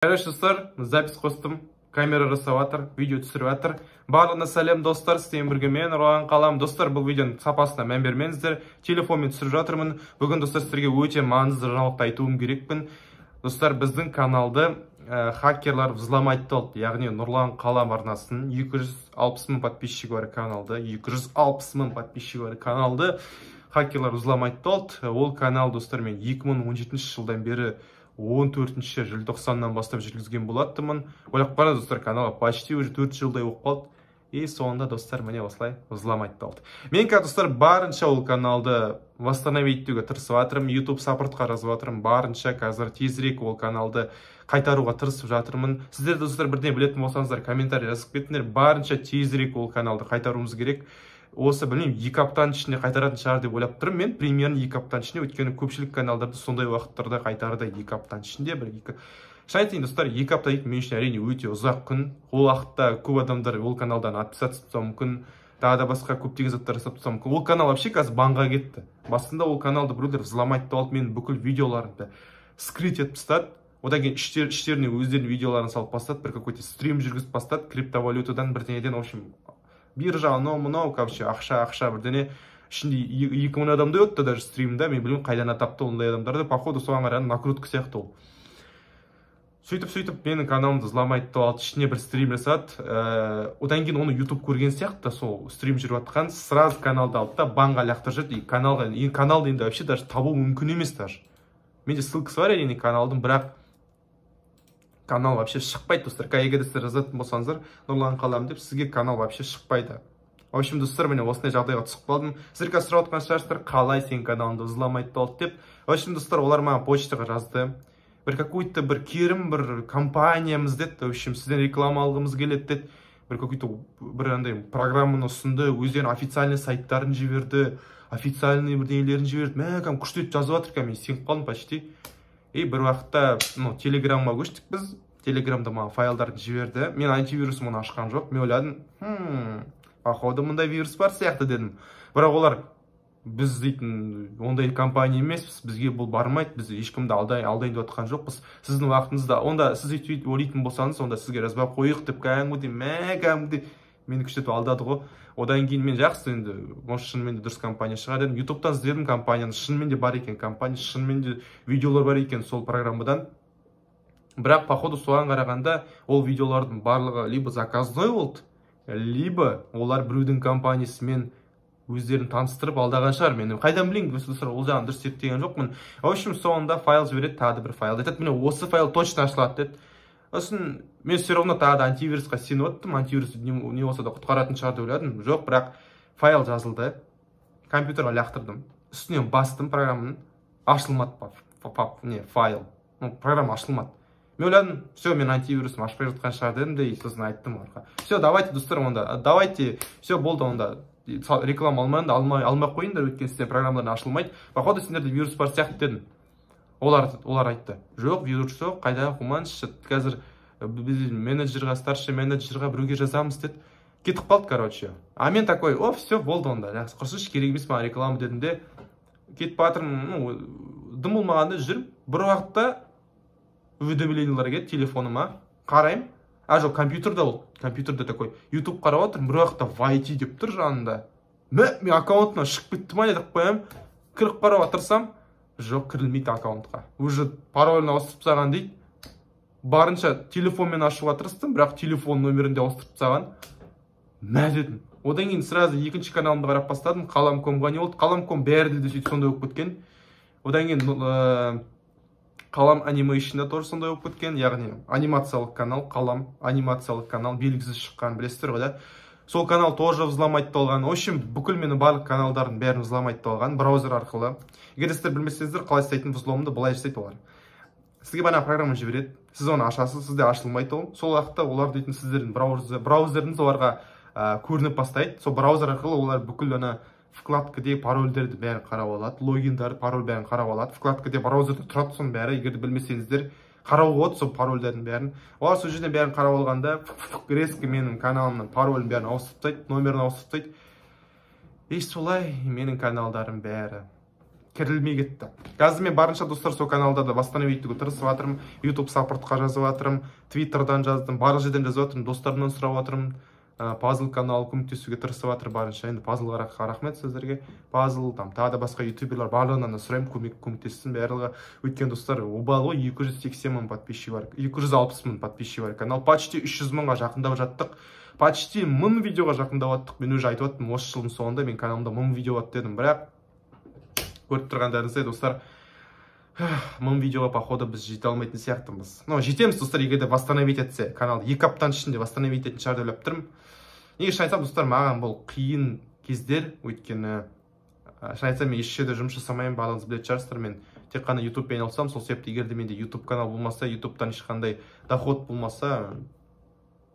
Короче, достар, запись қостым, камера жасап жатыр, видео түсіріп жатыр. Барлығына сәлем, достар, сіздермен бірге мен, Нұрлан Қалам. Достар, бұл видеоның сапасына мән бермеңіздер. Телефонмен түсіріп жатырмын. Бүгін, достар, сіздерге өте маңызды жаңалықты айтуым керекпін. Достар, біздің каналды хакерлар взломать етті. Яғни Нұрлан Қалам арнасын 260 мың подписчигі бар каналды, 260 мың подписчигі бар каналды хакерлар взломать етті. Ол канал, достар, мен 2017 жылдан бері 14 желтоқсаннан бастап жүргізген болатынмын. Ойлап қараңыз, достар, каналға почти уже 4 жылдай болып қалды. И соңында, достар, міне осылай взломать болды. Мен қазір, достар, барынша ол каналды восстановить етуге тырысып жатырмын. YouTube саппортқа жазып жатырмын. Барынша қазір тезірек ол каналды қайтаруға тырысып жатырмын. Сіздер, достар, бірдеңе білетін болсаңыздар, комментарий жазып кетіңдер. Барынша тезірек ол каналды қайтаруымыз керек. Осы, білмеймін, 2 аптаның ішінде қайтаратын шығар деп ойлап тұрмын мен, примерно 2 аптаның ішінде, өйткені көпшілік каналдарды сондай уақыттарда қайтарды, 2 аптаның ішінде, бір екі. Шын айтайын, достар, 2 апта дейтін мен үшін, әрине, өте ұзақ күн. Ол уақытта көп адамдар ол каналдан отписаться тастауы мүмкін, тағы да басқа көптеген заттар жасап тастауы мүмкін. Ол канал вообще қазір банға кетті. Басында ол каналды біреулер взломать етіп алып, менің бүкіл видеоларымды скрыть етіп тастады. Одан кейін іштеріне өздерінің видеоларын салып бастады, бір какой то стрим жүргізіп бастады криптовалютадан, бірдеңеден, в общем, биржа, анау мынау, короче, ақша, ақша, бірдеңе. Ішінде 2000 адамдай өтті даже стримда. Мен білмеймін, қайдан тапты ондай адамдарды, походу, соған қарағанда, накрутка сияқты ол. Сөйтіп, сөйтіп менің каналымды взломать етіп алды, ішіне бір стрим жасады. Одан кейін оны YouTube көрген сияқты, сол стрим жүріп жатқан, сразу каналды алды да, банға лақтырып жіберді. И каналға, и каналды енді вообще даже табу мүмкін емес. Даже менде ссылкасы бар, әрине, каналдың, бірақ канал вообще шықпайды, достар. Егер сіздер жазатын болсаңыздар «Нұрлан Қалам» деп, сізге канал вообще шықпайды. В общем, достар, міне, осындай жағдайға түсіп қалдым. Сіздер қазір сұрап жатқан шығарсыздар, қалай сенің каналыңды взломать болды деп. В общем, достар, олар маған почтаға жазды, бір какой то бір керім бір компаниямыз деді, в общем, сізден реклама алғымыз келеді деді. Бір какой то бір андай программаны ұсынды, өздерінің официальный сайттарын жіберді, официальный бірдеңелерін жіберді. Мә, кәдімгі күшті етіп жазып жатыр, кәдімгі мен сеніп қалдым почти. И бір уақытта, ну, Телеграмға көштік біз. Телеграмда маған файлдарын жіберді. Мен антивирусым оны ашқан жоқ. Мен ойладым: Походу, мындай вирус бар сияқты», — дедім. Бірақ олар: «Біз дейтін ондай компания емеспіз, бізге бұл бармайды, біз ешкімді алдайын деп жатқан жоқпыз, сіздің уақытыңызда онда сіз өйтіп ойлайтын болсаңыз, онда сізге жазбай ақ қояйық», — деп, кәдімгідей, мә, кәдімгідей мені күштетіп алдады ғой. Одан кейін мен: «Жақсы енді, может, шынымен де дұрыс компания шығар», — дедім. Ютубтан іздедім компанияны, шынымен де бар екен компания, шынымен де видеолар бар екен сол программадан. Бірақ, походу, соған қарағанда, ол видеолардың барлығы либо заказной болды, либо олар біреудің компаниясымен өздерін таныстырып алдаған шығар. Мен қайдан білейін, достар, ол жағын дұрыс зерттеген жоқпын. В общем, соңында файл жібереді, тағы да бір файл. Айтады: «Міне, осы файл точно ашылады», — деді. Сосын мен все равно тағы да антивирусқа сеніп отырмын, антивирус не болса да құтқаратын шығар деп ойладым. Жоқ, бірақ файл жазылды, компьютерға лақтырдым, үстінен бастым программаның, ашылмады не файл, ну, программа ашылмады. Мен ойладым: «Все, мен антивирусым ашпай жатқан шығар», — дедім де. Сосын айттым оларға: «Все, давайте, достар, онда давайте, все, болды, онда реклама алмаңдар, алмай ақ қойыңдар, өйткені сіздер программалар ашылмайды, походу, сендерде вирус бар сияқты», — дедім. Олар айтты: «Жоқ, вирус жоқ, қайда, қумаңызшы, қазір біз менеджерға, старший менеджерға, біреуге жазамыз», — деді. Кетіп қалды, короче. А мен такой: «О, все, болды онда, жақсы, құрсыншы, керек емес маған реклама», — дедім де, кетіп жатырмын. Ну, дым болмағанда жүріп, бір уақытта уведомлениялар келді телефоныма. Қараймын, а жоқ, компьютерда ол, компьютерде такой Ютуб қарап отырмын. Бір уақытта «Войти» деп тұр жанында. Мә, мен аккаунтымнан шығып кетті ма деп қоямын. Кіріп қарап отырсам, жоқ, кірілмейді аккаунтқа, уже паролін ауыстырып тастаған дейді. Барынша телефонмен ашуға тырыстым, бірақ телефон номерін де ауыстырып тастаған. Мә, дедім. Одан кейін сразу екінші каналымды қарап бастадым, Қалам комға не болды. Қалам ком бәрі де сөйтіп сондай болып кеткен. Одан кейін Қалам анимейшнда тоже сондай болып кеткен, яғни анимациялық канал, Қалам анимациялық канал, белгісіз шыққан, білесіздер ғой да. Сол канал тоже взломать болған. В общем, бүкіл менің барлық каналдардың бәрін взломать болған браузер арқылы. Егер сіздер білмесеңіздер қалай жасайтынын взломды, былай жасайды олар: сізге бағана программа жібереді, сіз оны ашасыз, сізде ашылмайды ол. Сол уақытта олар дейтін сіздердің браузеріңіз оларға көрініп бастайды. Сол браузер арқылы олар бүкіл ана вкладкаде парольдерді бәрін қарап алады, логиндарды, пароль, бәрін қарап алады. Вкладкаде браузерде тұрады соның бәрі. Егер де білмесеңіздер, қарауға болады сол парольдердің бәрін. Олар сол жерден бәрін қарап алғанда, резко менің каналымның паролін, бәрін ауыстырып тастайды, номерін ауыстырып тастайды. И солай менің каналдарым бәрі Кірілмей кетті. Қазір мен барынша, достар, сол каналда да восстановить етуге тырысып жатырмын. YouTube саппортқа жазып жатырмын, Твиттердан жаздым, барлық жерден жазып жатырмын, достарымнан сұрап жатырмын. Пазл каналы көмектесуге тырысып жатыр барынша. Енді Пазлға рахмет сіздерге. Пазл, там тағы да басқа ютуберлар, барлығынан да сұраймын көмек, көмектессін барлығы. Өйткені, достар, обал ғой, 280 мың подписчик бар, 260 мың подписчик бар канал. Почти 300 мыңға жақындап жаттық. Почти 1000 видеоға жақындап жаттық. Мен уже айтып жаттым, осы жылдың соңында мен каналымда 1000 видео болады дедім. Бірақ көріп тұрғандарыңыздай, достар, 1000 видеоға, походу, біз жете алмайтын сияқтымыз. Но жетеміз, достар, егер де восстановить етсе каналды, 2 аптаның ішінде восстановить ететін шығар деп ойлап тұрмын. Неге, шын айтсам, достар, маған бұл қиын кездер, өйткені, шын айтсам, мен еш жерде жұмыс жасамаймын, барлығыңыз білетін шығарсыздар, мен тек қана ютубпен айналысамын. Сол себепті, егер де менде ютуб канал болмаса, ютубтан ешқандай доход болмаса,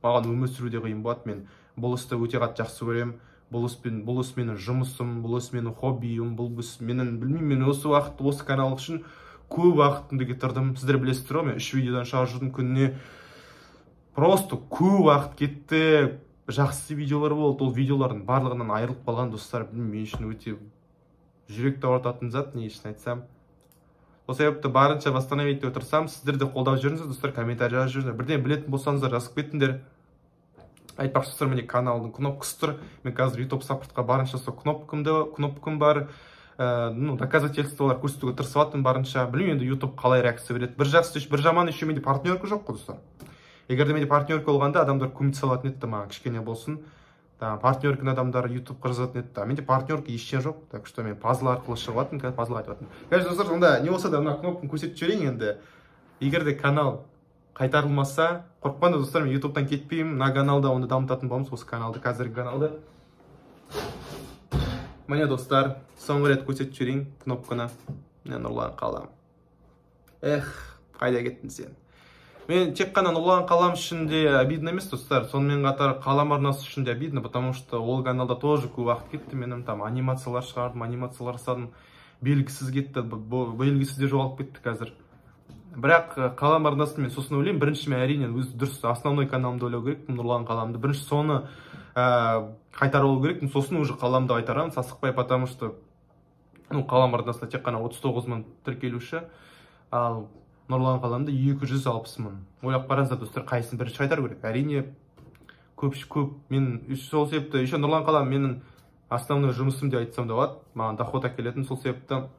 маған өмір сүру де қиын болады. Мен бұл істі өте қатты жақсы көремін. Бұл іс менің жұмысым, бұл іс менің хоббиім, бұл іс менің, білмеймін, мен осы уақыт, осы канал үшін көп уақытымды кетірдім. Сіздер білесіздер ғой, мен үш видеодан шығарып жүрдім күніне. Просто көп уақыт кетті, жақсы видеолар болды. Ол видеолардың барлығынан айырылып қалған, достар, білмеймін, мен үшін өте жүректі ауыртатын зат, не үшін айтсам. Сол себепті барынша восстановить етуге тырысамын. Сіздер де қолдап жүріңіздер, достар, комментарий жазып жүріңіздер, бірдеңе білетін болсаңыздар, жазып кетіңдер. Айтпақшы, достар, міне, каналдың кнопкасы тұр. Мен қазір ютуб саппортқа барынша сол кнопкам бар, ну, доказательстволар көрсетуге тырысып жатырмын барынша. Білмеймін енді, ютуб қалай реакция береді. Бір жақсы, бір жаман, еще менде партнерка жоқ қой, достар. Егер де менде партнерка болғанда, адамдар көмектесе алатын еді маған кішкене болсын. Там партнерканы адамдар ютубқа жазатын еді да. Менде партнерка, ештеңе жоқ, так что мен Пазл арқылы шығып жатырмын қазір, Пазлға айтып жатырмын. Короче, достар, сонда не болса да, мына кнопканы көрсетіп жіберейін. Енді егер де канал қайтарылмаса, қорықпаңдар, достар, мен ютубтан кетпеймін. Мына каналда оны дамытатын боламыз, осы каналды, қазіргі каналды. Міне, достар, соңғы рет көрсетіп жіберейін кнопканы. Міне, Нұрлан Қалам. Эх, қайда кеттің сен? Мен тек қана Нұрлан Қалам үшін де обидно емес, достар, сонымен қатар Қалам арнасы үшін де обидно, потому что ол каналда тоже көп уақыт кетті менің. Там анимациялар шығардым, анимациялар жасадым, белгісіз кетті, белгісіз де жоғалып кетті қазір. Бірақ Қалам арнасын мен сосын ойлаймын. Бірінші мен, әрине, өз дұрыс основной каналымды ойлау керекпін, Нұрлан Қаламды. Бірінші соны қайтарып алу керекпін, сосын уже Қаламды қайтарамын асықпай, потому что, ну, Қалам арнасында тек қана 39 мың тіркелуші, ал Нұрлан Қаламда 260 мың. Ойлап қараңыздар, достар, қайсысын бірінші қайтару керек? Әрине, көп көп. Мен сол себепті, еще Нұрлан Қалам менің основной жұмысым деп айтсам да болады, маған доход әкелетін. Сол себепті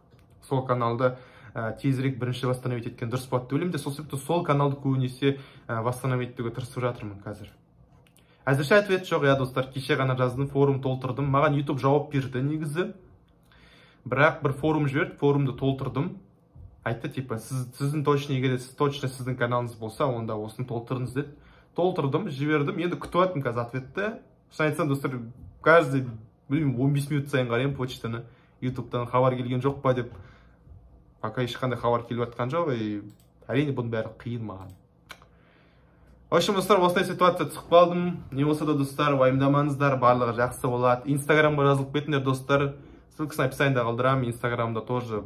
сол каналды тезірек бірінші восстановить еткен дұрыс болады деп ойлаймын де. Сол себепті сол каналды көбінесе восстановить етуге тырысып жатырмын қазір. Әзірше ответ жоқ, иә, достар. Кеше ғана жаздым, форум толтырдым. Маған ютуб жауап берді негізі, бірақ бір форум жіберді, форумды толтырдым. Айтты, типа, сіздің точно, егер де сіз точно сіздің каналыңыз болса, онда осыны толтырыңыз деді. Толтырдым, жібердім. Енді күтіп жатырмын қазір ответті. Шын айтсам, достар, каждый, білмеймін, 15 минут сайын қараймын почтаны, ютубтан хабар келген жоқ па деп. Пока ешқандай хабар келіп жатқан жоқ. И әрине, бұның бәрі қиын маған. В общем, достар, осындай ситуация түсіп қалдым. Не болса да, достар, уайымдамаңыздар, барлығы жақсы болады. Инстаграмға жазылып кетіңдер, достар, ссылкасын описаниеда қалдырамын. Инстаграмда тоже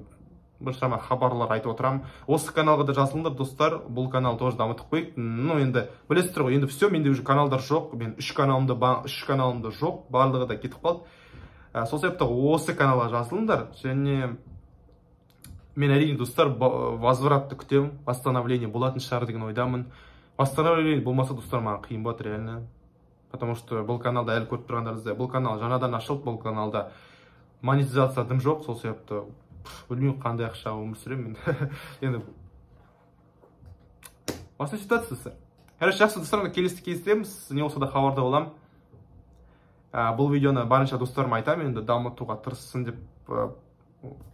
біршама хабарлар айтып отырамын. Осы каналға да жазылыңдар, достар, бұл канал тоже дамытып қояйық. Ну, енді білесіздер ғой, енді все, менде уже каналдар жоқ. Мен үш каналымда жоқ, барлығы да кетіп қалды. Сол себепті осы каналға жазылыңдар. Және мен, әрине, достар, возвратты күтемін, восстановление болатын шығар деген ойдамын. Восстановление болмаса, достар, маған қиын болады реально, потому что бұл каналда, әлі көріп тұрғандарыңыздай, бұл канал жаңадан ашылды, бұл каналда монетизация дым жоқ. Сол себепті білмеймін, қандай ақшаға өмір сүремін мен енді. Осындай ситуация, достар. Короче, жақсы, достар, келесі кездесеміз. Не болса да, хабарда боламын. Бұл видеоны барынша достарыма айтамын, енді дамытуға тырыссын деп,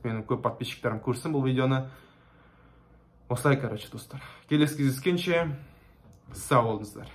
менің көп подписчиктерім көрсін бұл видеоны. Осылай, короче, достар, келесі кездескенше, сау болыңыздар.